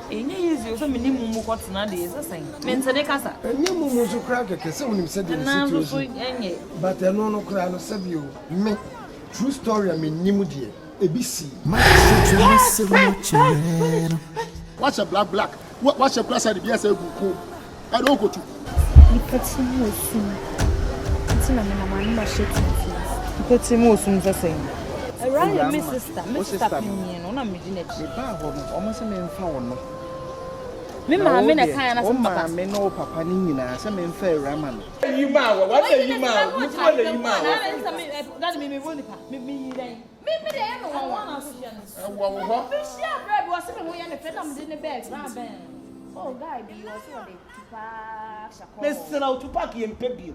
Ɛnyɛ easy o sɛ me ne mumu kɔtena deɛ sɛ sɛn mente ne kasa. Ɛnyɛ mumu nso koraa kɛkɛ sɛ wonim sɛdeɛ ne situation ɛnyɛ. But ɛno no koraa no sɛbi o me true story a menim deɛ ebi sii. Wahyɛ black black wahyɛ kura sɛ de bi asɛ gu ko ɛde okotu. Nipa ti mu osum nti na menam ano mahyɛ tuntum. Nipa ti mu osum sɛ sɛn. Awura yɛ me sister, me sister panyin no na medi n'akyi. Mebaa hɔ no, wɔn sɛ memfa wo no. Me maame na ɛka ya na sɛ papa. Wo maame ne wo papa ne nyinaa sɛ memfa awura ma no. Yi maa wɔ, wɔn na yi maa wɔ, mutuo na yi maa wɔ. Dade mi mi bɔ nipa, mi mi yi dɛn. Mi mi de ɛyɛ mi nwanwa. Ɛwɔ wo hɔ. Mi hyia abirɛ bi ɔsi mi ho yɛ ne fɛ na mi de ne bɛɛ tuntum. Oh guy bi ɔsi ɔde Tupac Shakur. Mesrɛ wo Tupac yɛ mpɛ bio.